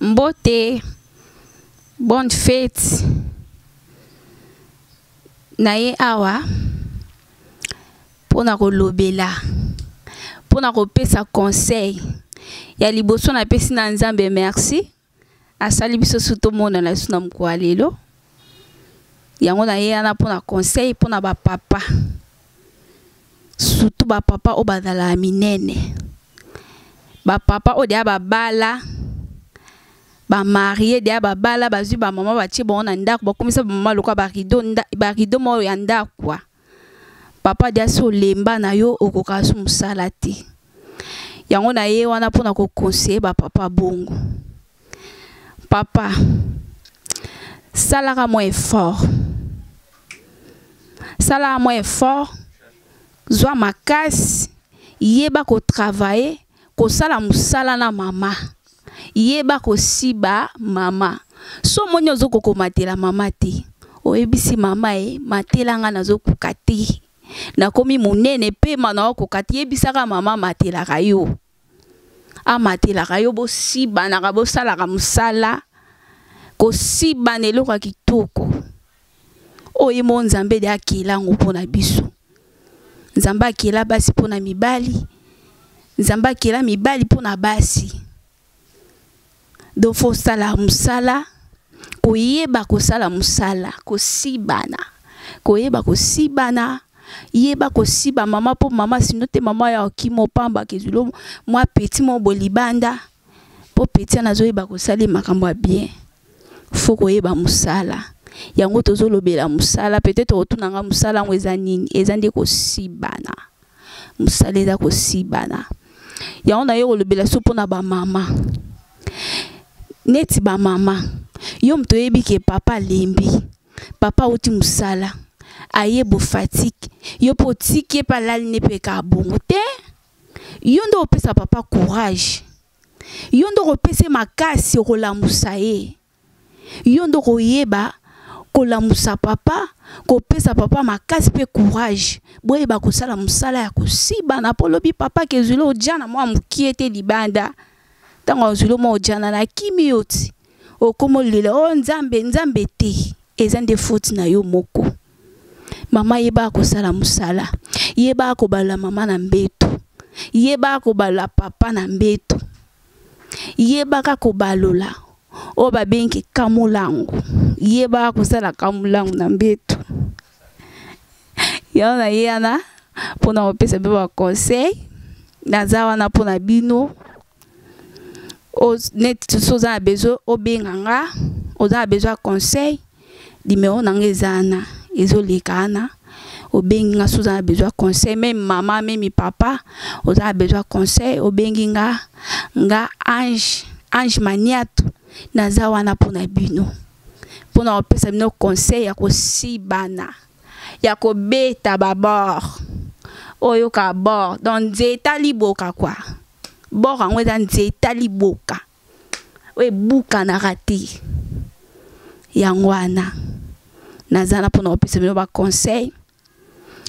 Mbote, bonne fete na ye awa mpo na kolobela, mpo na kopesa conseil ya liboso. Napesi na Nzambe merci, asali biso su tomonana lisusu na mokolo ya lelo. Yango na ye wana mpo na conseil mpo na bapapa, surtout bapapa oyo bazalaka minene, bapapa oyo deya babala, bamarie deya, babala, bazwi bamama, batie bango na ndako, bakomisa bamama lokola barideau, barideau moko ya ndako. Papa deya so olemba na yo, okokaka so mosala te. Yango na ye wana mpona koconseiller bapapa bongo. Papa, salaka mwa effort, salaka mwa effort, zwa makasi, yeba kotravailler, kosala mosala na mama, yeba kosiba mama. So omoni ozokokomatela mama te, oyebisi mama e matela nga, nazokoka te, nakomi monene, pema na okoka te. Yebisaka mama amatelaka yo, amatelaka yo, bosibanaka, bosalaka mosala. Kosibana eloko ya kitoko oyo ye moko Nzambe de akela yango mpo na biso. Nzambe akela basi mpo na mibali, Nzambe akela mibali mpo na basi. Donc faut osala mosala, koyeba kosala mosala, kosibana, koyeba kosibana, yeba kosiba mama mpo mama, sinon te mama ya okima opamba kezwilo mwa petit mo bolibanda mpo petit wana azoyeba kosala makambo ya bien. Faut koyeba mosala yango tozolobela. Mosala, peut-être otunanga mosala yango eza nini? Eza nde kosibana. Mosala eza kosibana. Yango naye kolobela so mpona bamama. Neti bamama, yo moto oyebi ke papa alembi, papa auti mosala, aye bofatike, yo mpo otiki ye mpe alali ne mpe kaka bongo te. Yo nde opesa papa courage, yo nde okopesa ye makasi, okolamusa ye. Yo nde okoyeba kolamusa papa, kopesa papa makasi mpe courage. Boyeba kosala mosala ya kosibana mpo lobi papa kezwili ojana mwa mokie te libanda. Ntango azwili mwa ojana na kimi yo ti okoma olela o Nzambe, Nzambe te, eza nde faute na yo moko. Mama, yeba kosala mosala, yeba kobala mama na mbeto, yeba kobala papa na mbeto, yebaka kobalola oyo babengi kamulangu, yebaka kosala kamulangu na mbeto. Yango na ye wana mpona kopesa mpe baconseil. Naza wana mpona bino. Neti so oza na besoin, obenga nga. Oza na besoin ya conseil, numéro na nga eza wana, ezoleka wana, obengi nga. So oza na besoin ya conseil, même mama, même papa, oza na besoin ya conseil, obengi nga. Nga Ange, Ange Maniato, naza wana mpona bino, mpona kopesa bino conseil ya kosibana, ya kobeta babord oyoka bord. Donc nzeta liboka kwa bord yango eza nzeta liboka oyo ebukanaka te. Yango wana naza na mpona kopesa bino baconseil.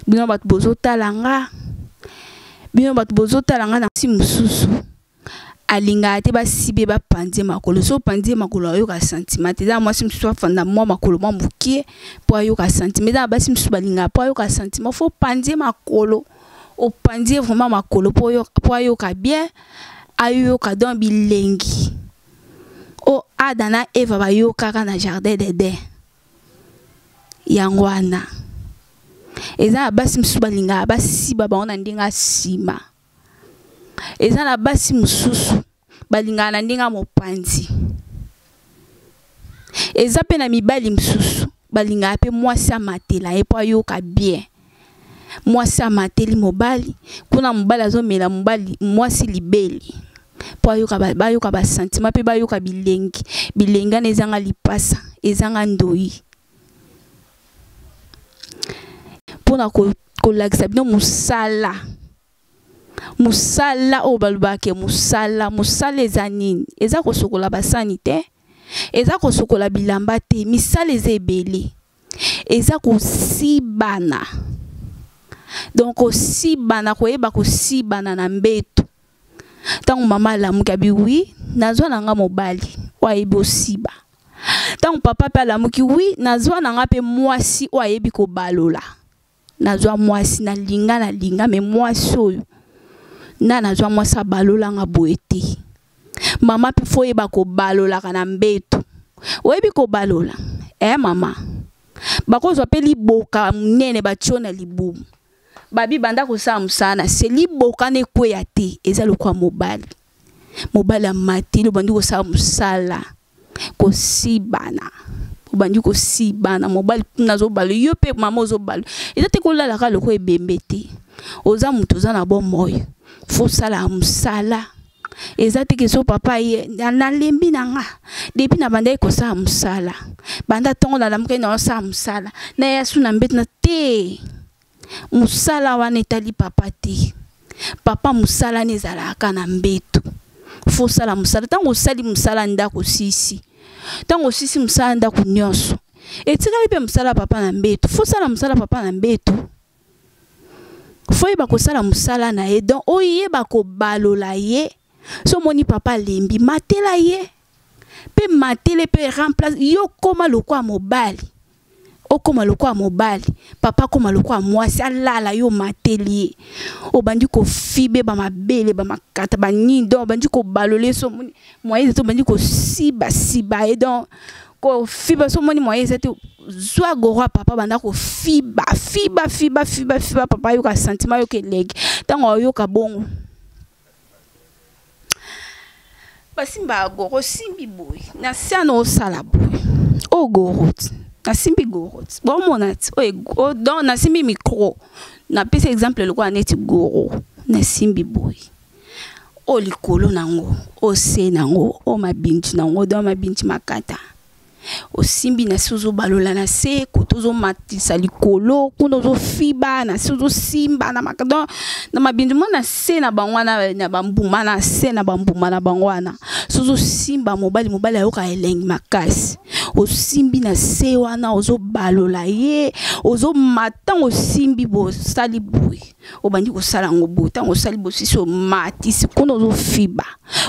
Bino bato bozotala nga, bino bato bozotala nga na si mosusu alingaka te basibe, bapanzie makolo. So opanzie makolo, ayoka sentiment te. Eza na mwasi mosusu afanda mwa makolo mwa mokie mpo ayoka sentiment. Eza na basi mosusu balingaka mpo ayoka sentiment, faut opanzie makolo, opanzie vraiment makolo mpo ayoka bien, ayoka donc bilengi oyo Adam na Eva bayokaka na jardin d'Eden. Yango wana eza na basi mosusu balingaka basiba bango na ndenge ya nsima, eza na basi mosusu balingaka na ndenge ya mopanzi, eza mpe na mibali mosusu balingaka mpe mwasi amatela ye mpo ayoka bien. Mwasi amateli mobali kuna, mobali azomela mobali mwasi libeli mpo ayoka, bayoka basentiment mpe bayoka bilengi. Bilengi wana ezanga lipasa, ezanga ndoi. Mpona kolakisa bino mosala, mosala oyo balobaka mosala, mosala eza nini? Eza kosokola basani te, eza kosokola bilamba te. Misala eza ebele, eza kosibana. Donc kosibana, koyeba kosibana na mbeto. Ntango mama alamuki, abi: "Oui, nazwa na nga mobali." Oyo ayebi osiba. Ntango papa mpe alamuki, wi, nazwa na nga mpe mwasi oyo ayebi kobalola. Nazwa mwasi, nalinga, nalinga, me mwasi oyo nga nazwa mwasi abalola nga boye te. Mama mpe fo oyeba kobalolaka na mbeto. Oyebi kobalola? Eh mama. Bakozwa mpe liboka monene batio na libumu. Babi banda kosala mosala na se, liboka na ekweya te, eza lokola mobali. Mobali amateli, obandi kosala mosala, kosibana. Obandi kosibana, mobali kuna azobala, yo mpe mama ozobala. Eza te kolalaka lokola ebembe te. Oza moto oza na bomoi, fo osala mosala. Eza te ke so papa ye nalembi na nga depuis nabandaki kosala mosala, banda ntongo nalamukaki naosala mosala, naya su na mbeto na te. Mosala wana etali papa te. Papa mosala ne ezalaka na mbeto. Fo osala mosala. Ntango osali mosala ndako osisi, ntango osisi mosala ndako nyonso etikali mpe mosala papa na mbeto. Fo osala mosala papa na mbeto. Fo oyeba kosala mosala na ye, donc oyeba kobalola ye. So omoni papa alembi, matela ye mpe matele mpe remplace yo, koma lokola mobali, okoma lokola mobali, papa akoma lokola mwasi, alala yo mateli ye, obandi kofibe ba mabele ba makata ba nini, donc obandi kobalola ye. So omoni moyen eza te, obandi kosiba siba ye, donc kofiba. So omoni moyen eza te, zwa goro ya papa, banda kofiba fiba fiba fiba fiba, papa ayoka sentiment, ayoka elegi. Ntango ayoka bongo, basimba goro, osimbi boye na se ana osala boye, oyo goro ti nasimbi goro ti bomona ti oyo, donc nasimbi micro, napesi exemple lokola neti goro nasimbi boye, oyo likolo nango, oyo se nango, oyo mabinti nango, donc mabinti makata osimbi na se, ozobalola na se kote, ozomatisa likolo kuna, ozofiba na se, ozosimba na maka, donc na mabindi mwa na se na bango wana, na bambuma na se na bambuma na bango wana. So ozosimba mobali, mobali ayoka elengi makasi. Osimbi na se wana, ozobalola ye, ozomata. Ntango osimbi boye, osali boye, obandi kosala yango boye. Ntango osali bosisi, omatisi kuna, ozofiba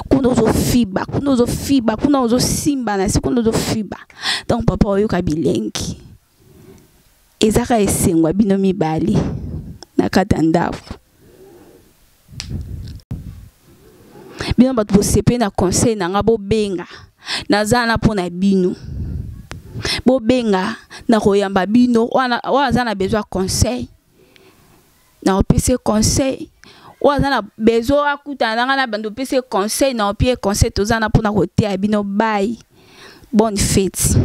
kuna, ozofiba kuna, ozofiba kuna, ozosimba na se kuna, ozofiba. Donc papa oyoka bilengi, ezaka esengo ya bino mibale na kati ya ndako. Bino bato bosepeli na conseil na nga, bobenga, naza na mpo na bino. Bobenga, na koyamba bino. Oyo aza na besoin ya conseil, na opesi conseil. Oyo aza na besoin akutana na nga na bando, opesi conseil, na opie conseil. Toza na mpona koteya bino. Bye, bonne fête.